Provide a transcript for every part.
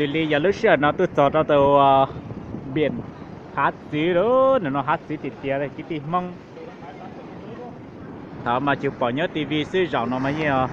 Xws li yog lub sij hawm no tuaj txog rau tus npiam hav txwv lawm, ntawm no hav txwv tiag tiag li kwv tij Hmoob. Thaum mas tsuas pom nyob TV xwb, zaum no mas yeej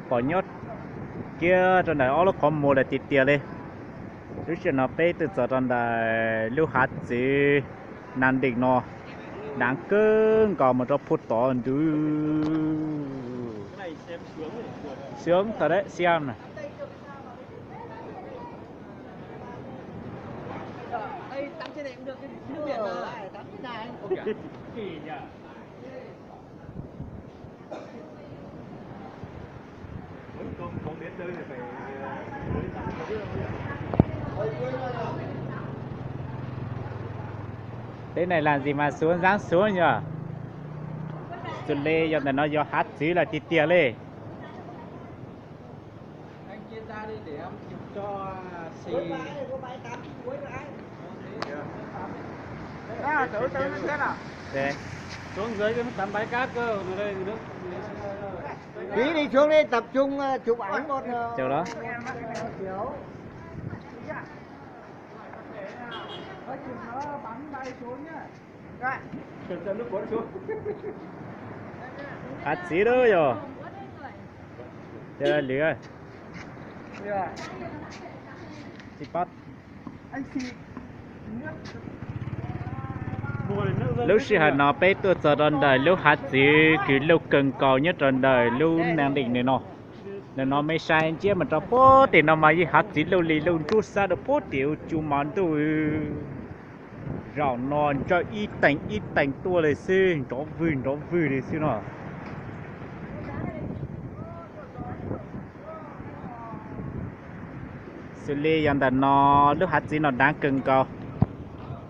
pom nyob kiag rau ntawm ob lub qhov muag lawm tiag tiag li. Lub sij hawm no peb tuaj txog rau ntawm lub hav txwv Nas Nteem no, dav kawg nkaus mus rau puag tod nrud. Sướng thật đấy, xem nào. Thế này làm gì mà xuống dáng xuống nhỉ? Xws li yog ntawm no yog hav txwv lawm tiag tiag li. Tí đi xuống đây tập trung, ờ, chụp ảnh một, ờ, Chụp đó. Kiểu. Hav txwv lawm yog. Lwm. Tsis pab. Lub sij hawm no peb tuaj txog rau ntawm lub hav txwv kws loj kawg nkaus nyob rau ntawm lub Nas Nteem no. Ntawm no mej saib ntsia mus rau puag tim no mas yeej hav txwv loj li loj nruab xab rau puag tim u cu mov ntuj. Zaum no ntsawj ib teem ib teem tuaj li xwb, nrov vwg nrov vwg li xwb no. Xws li yog ntawm no lub hav txwv no dav kawg nkaus,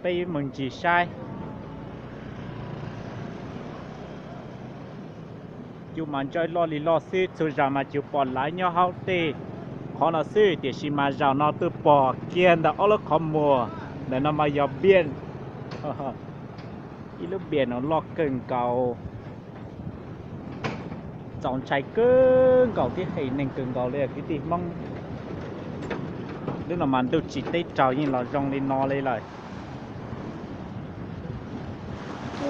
peb mus ntsis saib. Cu mas ntsawj loj li loj xwb, txhua zaus mas tsuas pom lawv nyob hauv tej qhov no xwb, tiam sis mas zaum no tuaj pom kiag ntawm ob lub qhov muag. Ntawm no mas yog npiam, ib lub npiam no loj kawg nkaus, txaus ntshai kawg nkaus thiab hem neeg kawg nkaus li kwv tij Hmoob. Lub no mas ntuj tsim teb raug yeej los zoo li no li lawm.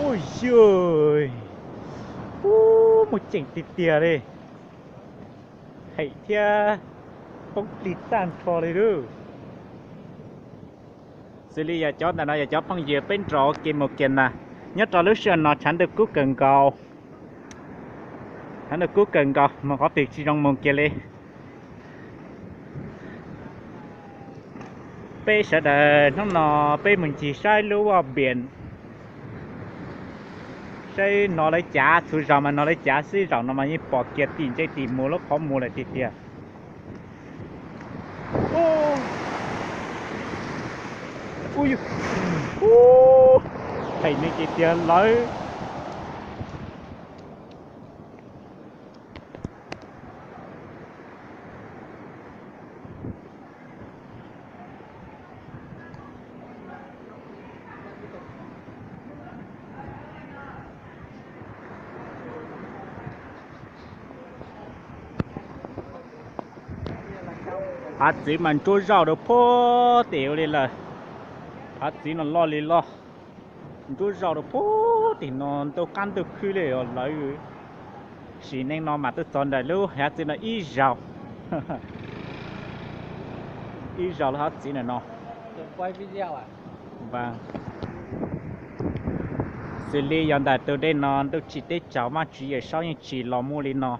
Ub yog, ub, muaj ceem tiag tiag li, hem thiab poob plig tag nrho li lauj. Xws li yog cov ntawm no yog cov phooj ywg peb nrog kev mus kiag ntag. Nyob rau lub sij hawm no tshav ntuj kub kawg nkaus, tshav ntuj kub kawg nkaus mus qhov twg tsis zoo mus kiag li. Peb sawv daws hnub no peb mus ncig saib lub vaj npiam, saib hnov lawv cav, txhua zaus mas hnov lawv cav xwb, zaum no mas yeej pom kiag tim ntsej tim muag lub qhov muag lawm tiag tiag. Hem neeg tiag tiag lawm. Hav txwv mas nruab zauj rau puag tim ub li lawm. Hav txwv no loj li loj, nruab zauj rau puag tim no ntau qab ntau khwb li os lawv. Sim neej no mas tuaj txog ntawm lub hav txwv no ib zaug, ib zaug lub hav txwv ntawm no. Xws li yog ntawm tus dej no ntuj tsim teb tsaus Vajtswv Yawmsaub yeej tsim los muaj li no.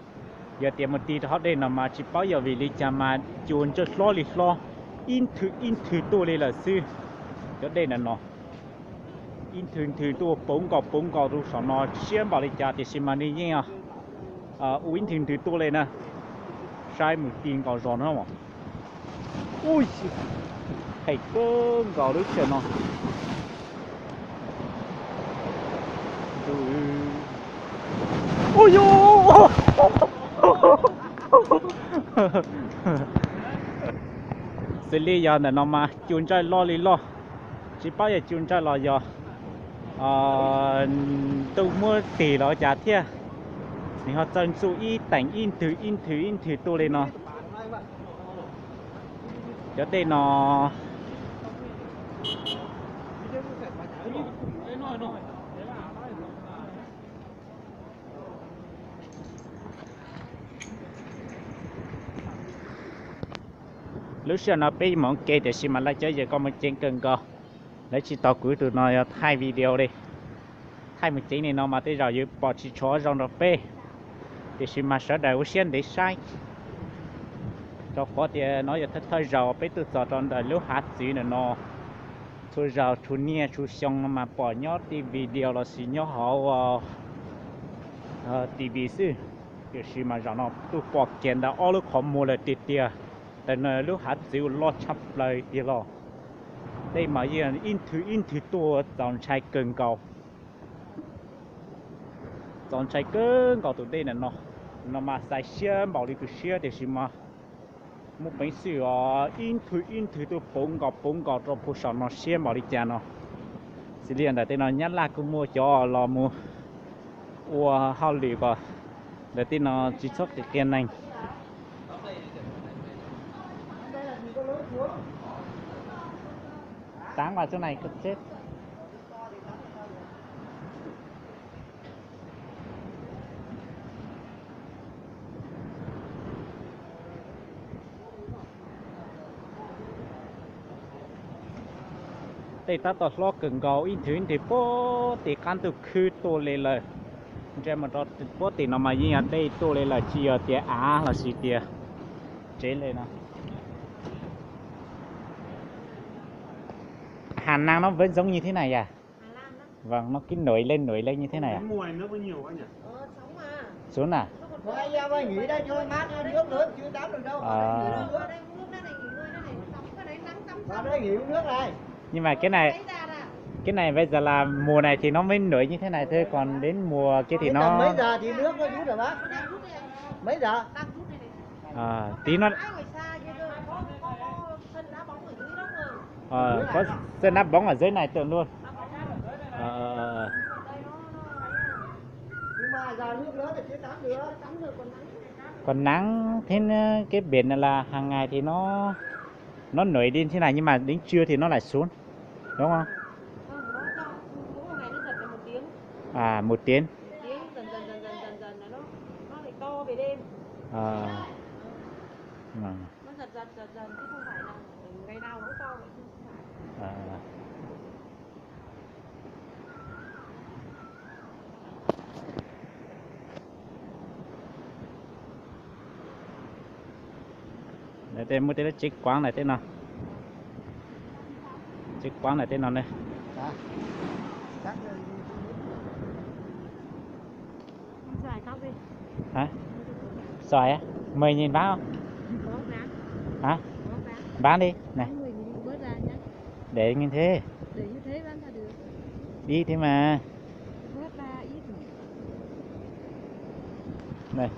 Yog tias mus ti rau hauv dej no mas tsis paub yog vim li cas mas cua ntsawj hlob li hlob, ib nthwv ib nthwv tuaj li lawm xwb. Cov dej ntawm no ib nthwv nthwv tuaj puv nkaus puv nkaus rau saum no siab npaum li cas tiam sis mas nws yeej ua ib nthwv nthwv tuaj li na. Saib mus ti nkaus zos no. Ub, hem kawg nkaus lub sij hawm no. Xws li yog ntawm no mas cua ntsawj loj li loj, tsis paub yog cua ntsawj los yog ntuj muab tig los ua cas thiab. Nws ho txawj ntxuj ib teem ib nthwv ib nthwv ib nthwv tuaj li no. Cov dej no, lub sij hawm no peb mus ua ke tiam sis mas lawv cov yawg koj muaj ceev kawg nkaus. Lawv tsis tos kuv tus no yog thaij video li. Thaij mus ceev li no mas tej zaum yuav pom tsis tshua zoo rau peb, tiam sis mas sawv daws ua siab ntev saib, rau qhov tias no yog thawj thawj zaus peb tuaj txog rau ntawm lub hav txwv ntawm no. Txhua zaus txhua niaj txhua xyoo no mas pom nyob tej video los sis nyob hauv T V xwb, tiam sis mas zaum no tuaj pom kiag ntawm ob lub qhov muag lawm tiag tiag. Ntawm no lub hav txwv uas loj tshaj plaws tiag los, dej mas yeej ib nthwv ib nthwv tuaj txaus ntshai kawg nkaus. Txaus ntshai kawg nkaus tus dej ntawm no, no mas xaiv siab npaum li tus siab tiam sis mas muaj peev xwm os ib nthwv ib nthwv tuaj puv nkaus puv nkaus rau puag saum no siab npaum li cas no. Xws li ntawm tej no Nyab Laj kuj muaj cov los mus ua hauj lwm kom ntawm tej no tsis txhob qi- qias neeg. Táng vào chỗ này. Dej tab tom hlob kawg nkaus ib nthwv ib nthwv puag tim qab ntuj khwb tuaj li lawm. Ntsia mus rau puag tim no mas yeej yog dej tuaj li lawm tsis yog tias av los sis tias tsev li no. Hà Năng nó vẫn giống như thế này à? Vâng, nó cứ nổi lên nổi lên như thế này à? Xuống à? Nhưng mà cái này cái này bây giờ là mùa này thì nó mới nổi như thế này thôi, còn đến mùa kia thì nó Mấy giờ? À, tí nó ờ, có sân đá bóng ở dưới này tận luôn. Ờ, ờ, ờ, ờ. Nhưng mà giờ nước lớn rồi chưa tắm được. Còn nắng thế nó- cái biển này là hàng ngày thì nó nó nổi lên thế này nhưng mà đến trưa thì nó lại xuống, đúng không? À, một tiếng. À. À. À. Ntawm tej muaj tej lub tsev kuav ntawm tej no, tsev kuav ntawm tej no ne. Xoài á, mười nghìn bác không? Hả? Bán đi này. Để như thế. Ít thế mà. Này.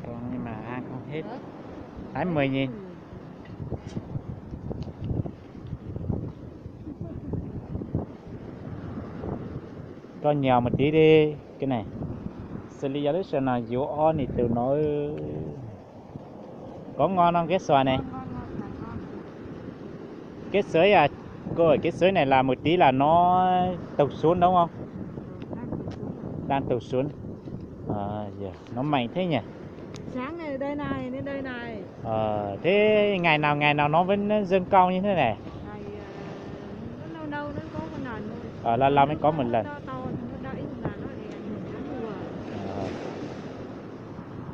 Còn nhưng mà ăn không hết. Bán mười nghìn. Cho nhiều một tí đi. Cái này. Xws li yog lub sij hawm no yuav ob niam txiv no. Có ngon không cái xoài này? Cái sới à, cô ơi, cái sới này là một tí là nó tụt xuống đúng không? Đang tụt xuống. Ờ, giờ nó mặn thế nhỉ? Sáng này đây này, nên đây này. Ờ, thế ngày nào ngày nào nó vẫn dâng cao như thế này? Ngày, ờ, nó lâu lâu nó có một lần thôi. Ờ, lâu lâu mới có một lần. To to thì nó đỡ, nhưng mà nó thì ảnh hưởng tháng mùa. Ờ.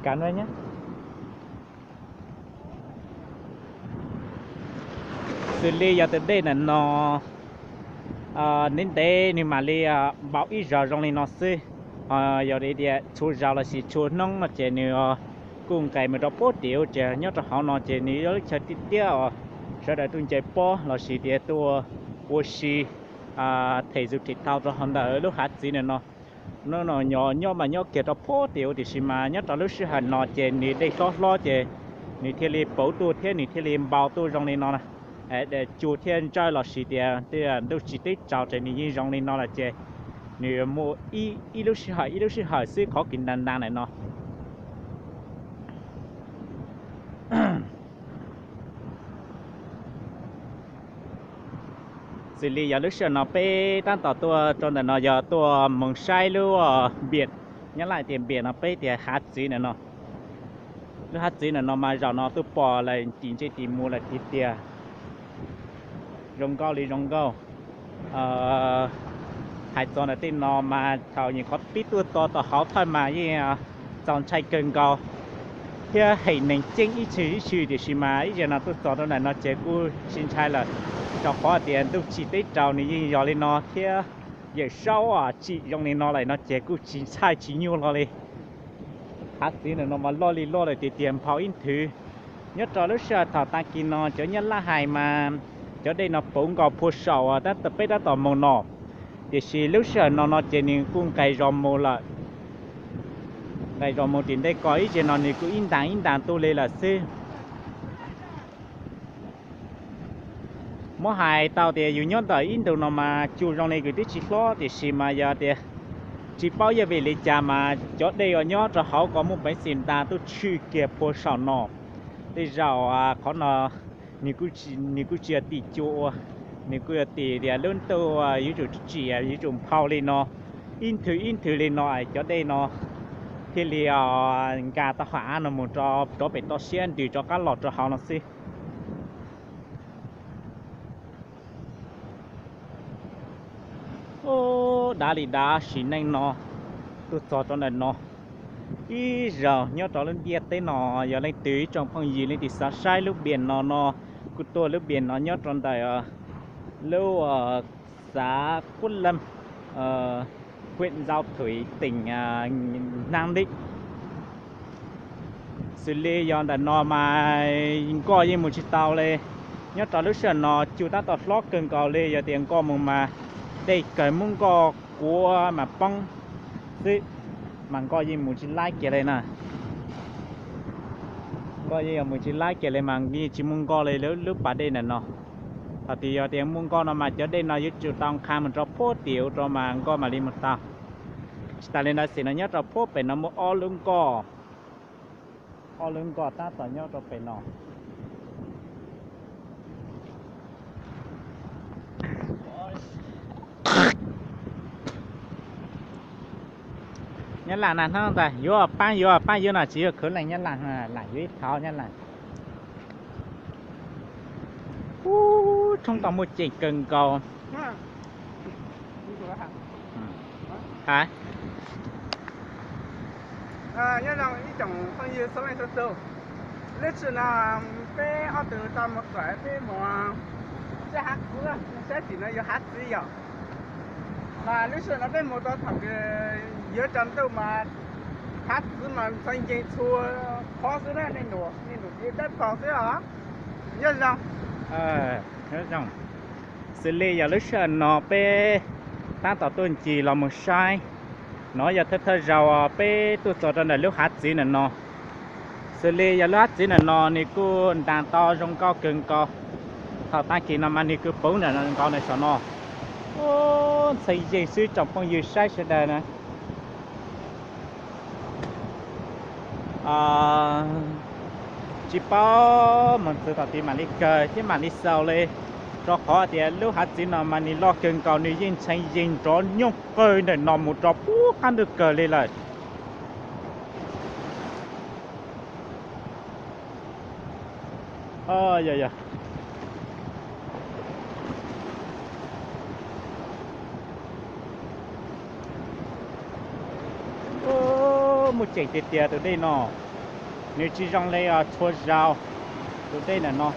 Cảm ơn nhé. Xws li yog tus dej ntawm no, ntev ntev nws mam li npau ib zaug zoo li no xwb. Yog li tias txhua zaus los sis txhua hnub no ces nws kuj nqes mus rau puag tim ub ces nyob rau hauv no ces nws yog lub chaw tiaj tiaj os, sawv daws tuaj nce pob los sis tias tuaj ua si, them zuj them tau rau hauv ntawm lub hav txwv ntawm no. Hnub no nyob mas nyob kiag rau puag tim ub tiam sis mas nyob rau lub sij hawm no ces nws dej hlob hlob ces nws thiaj li pauv tuaj thiab nws thiaj li npau tuaj zoo li no na. Cua thiaj ntsawj los sis tias tej ntuj tsis teb tsaus ces nws yeej zoo li no lawm ces nws muaj ib lub sij hawm ib lub sij hawm xwb qhov kws nta nta ntawm no. Xws li yog lub sij hawm no peb tab tom tuaj rau ntawm no yog tuaj moog saib lub npiam, nyob Laj tias npiam no peb tias hav txiv ntawm no. Lub hav txiv ntawm no mas zaum no tuaj pom lawm tim ntse tim mus lawm tiag tiag. Zoo nkauj li zoo nkauj. Hais txog ntawm tej no mas thaum nyuam qhuav pib tuaj txog tom hauv thawj mas yeej txaus ntshai kawg nkaus thiab hem neeg ceeb ib tshwm ib tshwm, tiam sis mas ib zaug no tuaj txog rau ntawm no ces kuj tsis ntshai lawm, rau qhov tias ntuj tsim teb raus nws yeej yog li no thiab. Yawm Saub tsim zoo li no lawm no ces kuj tsis ntshai tsis nyuaj hlo li. Hav txiv ntawm no mas loj li loj lawm tiag tiag, nphau ib nthwv. Nyob rau lub sij hawm thaum tag kis no cov Nyab Laj hais mas cov dej no puv nkaus phua saum tab tom peb tab tom moog no, tiam sis lub sij hawm no no ces nws kuj nqes zog mus lawm. Nqes zog mus tim ntej ko ib zaug no nws kuj ib ntaag ib ntaag tuaj li lawm xwb. Muab hais tau tias yus nyob ntawm ib ntus no mas cua zoo li kws twb tsis hlob, tiam sis mas yog tias tsis paub yog vim li cas mas cov dej uas nyob rau hauv ko muaj peev xwm ntaag tuaj tshwm kiag phua saum no. Tej zaum qhov no nws kuj tsis yog tim cua ua, nws kuj yog tim tias lub ntuj yuav tsum tsim yuav tsum nphau li no, ib nthwv ib nthwv li no cov dej no thiaj li nkag tau hauv av no mus rov pem toj siab ntws rov qab los rau hauv no xwb. Dav li dav sim neej no tuaj txog rau ntawm no, ib zaug nyob rau lub ntiaj teb no, yog leej twg ib tsoom phooj ywg leej twg xav saib lub npiam no no, kuj tuaj lub npiam no nyob rau ntawm lub xav Quab Lam, huyện Giao Thủy, tỉnh Nam Định. Xws li yog ntawm no mas nkoj yeej mus tsis tau li. Nyob rau lub sij hawm no cua tab tom hlob kawg nkaus li, yog tias nkoj mus mas dej kawg muab nkoj kuav mas poob xwb, mas nkoj yeej mus tsis laib kiag li na. Nkoj yeej mus tsis laib kiag li mas yeej tsis muaj nkoj li lub pas dej ntawm no. Thaum twg yog tias muaj nkoj no mas cov dej no yuav tsum tau nqha mus rau puag tim ub rau mas nkoj mam li mus tau. Tsis tas li ntawd xwb no nyob rau puag pem no muaj ob lub nkoj, ob lub nkoj tab tom nyob rau pem no. Nyab Laj na hnub ntawd yuav paab yuav paab yuav no tsis yuav khwv leej Nyab Laj, lam yuav ib thauv Nyab Laj. Ub, tshoob tau muaj ceem kawg nkaus. Ha, nyob zoo ib tsoom phooj ywg txhua leej txhua tug. Lub sij hawm no peb ob tug tau mus kawm peb mus sab hav kuv, sab tim no yog hav txiv yom. Mas lub sij hawm no peb mus tau thaum yuav tsaus ntuj mas hav txiv mas ntxhee nceeg txhua qhov xwb na, nej num nej num kev dawb paug xwb os. Nyob zoo. Nyob zoo. Xws li yog lub sij hawm no peb tab tom tuaj ncig los mus saib, no yog thawj thawj zaug peb tuaj txog rau ntawm lub hav txiv ntawm no. Xws li yog lub hav txiv ntawm no nws kuj ntaag tau zoo nkauj kawg nkaus. Thaum tag kis no mas nws kuj puv ntawm nkaus ntawm saum no. Ub, ntxhee yeeg xwb tsoom phooj ywg saib sawv daws na. Tsis paub moog txug thaum twg mam li kawg thiab mam li xaus li, rau qhov tias lub hav txiv no mas nws loj kawg nkaus, nws yeej ntshee yeeg nrov nyoog qawg ntawm no mus rau puag qab ntuj kawg li lawm. Muaj ceem tiag tiag tus dej no, nws tsis zoo li txhua zaus tus dej ntawm no.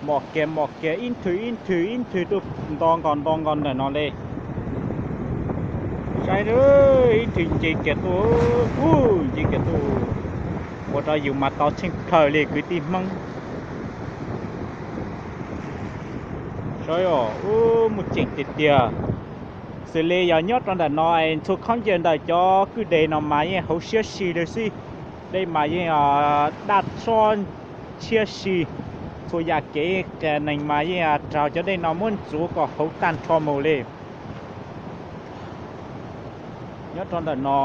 Mom kiag mom kiag ib nthwv ib nthwv ib nthwv tuaj nto nkaus nto nkaus ntawm no li. Saib, ib nthwv nce kiag tuaj, nce kiag tuaj, ua rau yus mas tau tsheej plawg li kwv tij Hmoob. Saib os, muaj ceem tiag tiag. Xws li yog nyob rau ntawm no es txhua khaub ncaws ntawm cov kwj deg no mas yeej hauv siab si li xwb. Dej mas yeej daj tshob tshiab si. Txhua yam kev qias neeg mas yeej raug cov dej no muab ntxuav kom hauv tag nrho mus li. Nyob rau ntawm no,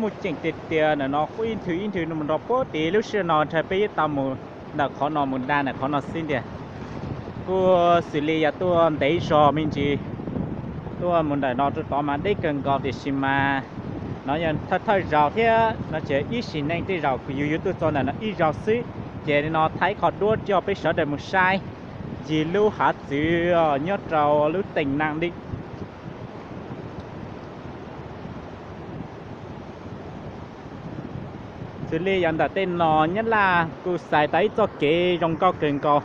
muaj ceem tiag tiag, ntawm no quaj ib nthwv ib nthwv mus nrog puag tid. Lub sij hawm no ntshe peb yuav tau mus ntawm qhov no mus da ntawm qhov no xwb ntiag. Kuj xws li yog tuaj ntev zog me ntsis, tuaj mus ntawm no rau tod mas deb kawg nkaus tiam sis mas no yog thawj thawj zaug thiab no ces ib sim neej tej zaum yus yuav tuaj txog ntawm no ib zaug xwb. Ces no thaij qhov duab coj peb sawv daws mus saib ncig lub hav txwv nyob rau lub teem nam li. Xws li yog ntawm tej no Nyab Laj kuj xais tau ib txoj kev zoo nkauj kawg nkaus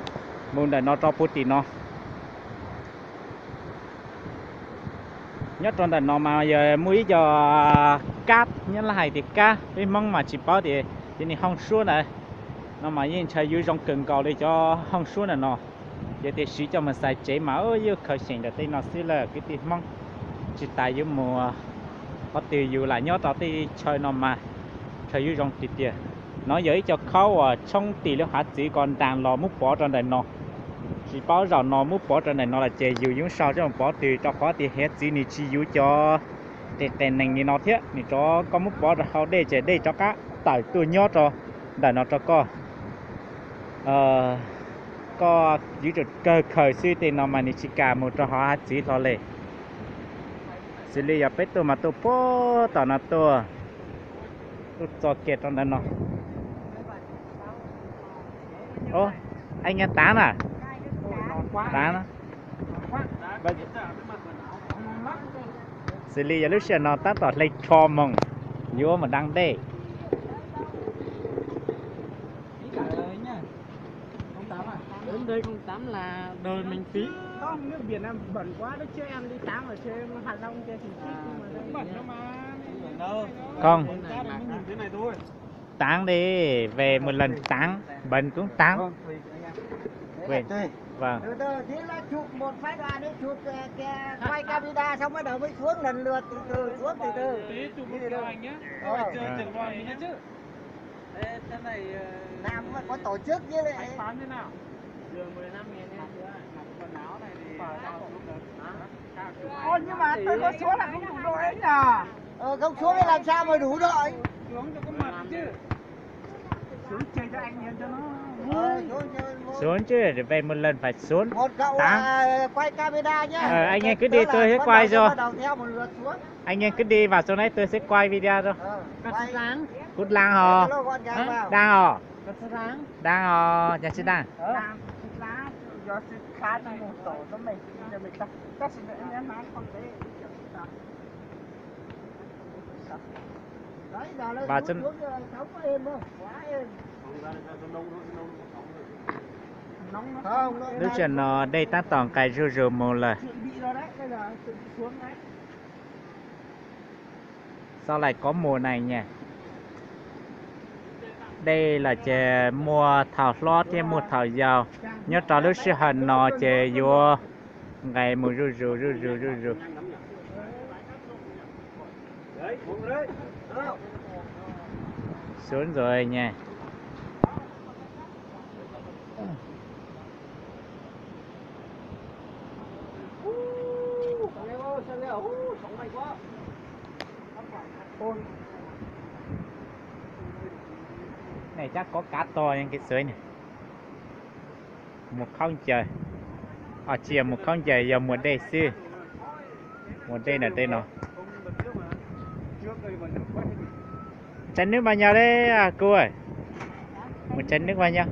mus ntawm no rau puag tim no. Nyob rau ntawm no mas yog muaj ib co kab, Nyab Laj hais tias kab, peb Hmoob mas tsis paub tias cov niag hooj suab ntawd. No mas yeej ntshaw yuav zoo kawg nkaus li cov hooj suab ntawm no. Yog tias siv coj mus xaiv tsev mas yuav khaws xyeem ntawm tej no xwb lawm kwv tij Hmoob. Tsis tas yuav mus qhov twg yus lam nyob rau tej chaw no mas ntshaw yuav zoo tiag tiag. No yog ib co khaub uas tshoob tim lub hav txwv ko nraag los muab pov rau ntawm no. Tsis paub zaum no muab pov rau ntawm no lawm ces yus yuav sau coj mus pov twg rau qhov tias hiav txwv nws tsis yuav cov qis qis nees li no thiab, nws rov koj muab pov rau hauv dej ces dej rov qab tawm tuaj nyob rau ntawm no rau koj. Koj yuav tsum kawg khaws xwb, tej no mas nws tsis kam mus rau hauv hav txwv hlo li. Xws li yog peb tuaj mas tuaj puag tom no tuaj, tuaj txog kiag rau ntawm no. Anh Nhân Tán à? Tán. Xws li yog lub sij hawm no tab tom hle tsho moog, yuav mus dam dej. Không, Tán đi, về một lần Tán, Bần cũng Tán. Vậy, vâng. Từ từ, tí nó chụp một phái đoàn ấy, chụp kìa, kìa, quay camera xong bắt đầu mới xuống lần lượt từ từ, xuống từ từ. Tí chụp một kiểu ảnh nhá. Ờ. Ờ. Chụp ảnh nhá chứ. Ê, cái này, ờ, làm mà có tổ chức chứ lại. Anh bán thế nào? Giờ mười lăm nghìn nha. Mặc quần áo này thì phải đo xuống được. Hả? Ôi, nhưng mà tôi có số là không đủ đội ấy nhỉ? Ờ, không xuống thì làm sao mà đủ đội? Xuống cho có mặt chứ. Xuống chơi cho anh em cho nó vui. Ờ, xuống chơi vui. Xuống chứ, về một lần phải xuống. Một cậu, à, quay camera nhá. Ờ, anh em cứ đi, tôi sẽ quay cho. Bắt đầu theo một lượt xuống. Anh em cứ đi vào trong đấy, tôi sẽ quay video cho. Ờ, quay. Cút láng hò. Hello, gọn gàng vào. Đang hò. Đang hò, nhà sư đang. Ờ. Đang, cút láng, giờ sư khá trong một tổ, nó mệt, giờ mệt lắm. Các sư đã nhắn nói con bé. Và chân Lub sij hawm no dej tab tom nqis zuj zus mus lawm. Sao lại có mùa này nhỉ? Dej los ces muaj thaum hlob thiab muaj thaum yau. Nyob rau lub sij hawm no ces yuav nqis mus zuj zus zuj zus zuj zus. Xuống rồi nha. Này chắc có cá to nha cái suối này. Mùa khaub ncaws. Os, tsis yog mùa khaub ncaws, yog mùa dej xwb. Mùa dej ntawm tej no. Chai nước bao nhiêu đấy à, cô ơi? Một chai nước bao nhiêu?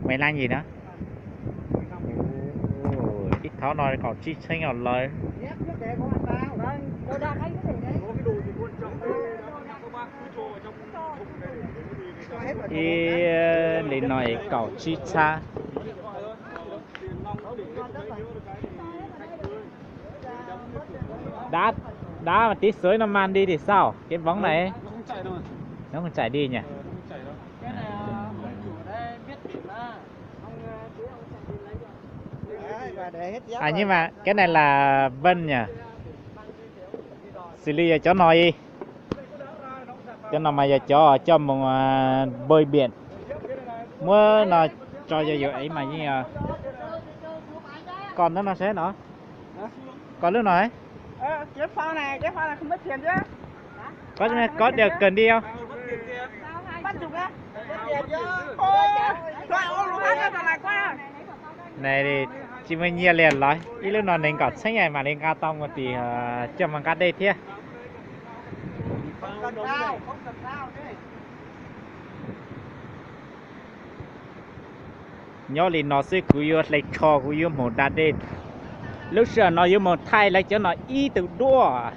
Mười lăm nghìn đó. Ui, ib thov no kaum tsib txheeb os lawm. Ib li no es kaum tsib txheeb. Đá, đá mà tí suối nó man đi thì sao? Cái bóng này. Nó không chảy đi nhỉ? À, nhưng mà cái này là vân nhỉ? Xws li yog cov no i. Cov no mas yog cov coj mus bơi biển. Muab no tso yog yus ev mas yeej. Còn nó nó sẽ nó. Còn lúc nào ấy? Có, có điều cần đi không? Ôi, thôi, ôm lũ hát cho tao lại quay. Nws tsis muaj nyiaj li lawm, ib lub no nees nkaum txheeb mam li nqa tau mus tim coj mus nqa dej thiab. Nyob li no xwb kuv yuav hle tsho, kuv yuav mus da dej. Lub sij hawm no yuav mus thaij lawv cov no ib tug duab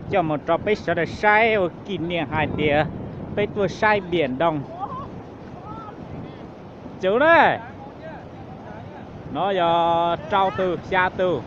coj mus rau peb sawv daws saib ua kis niam hais tias peb tuaj saib npiam ntoo. Cov na, no yog rau tus xya tus.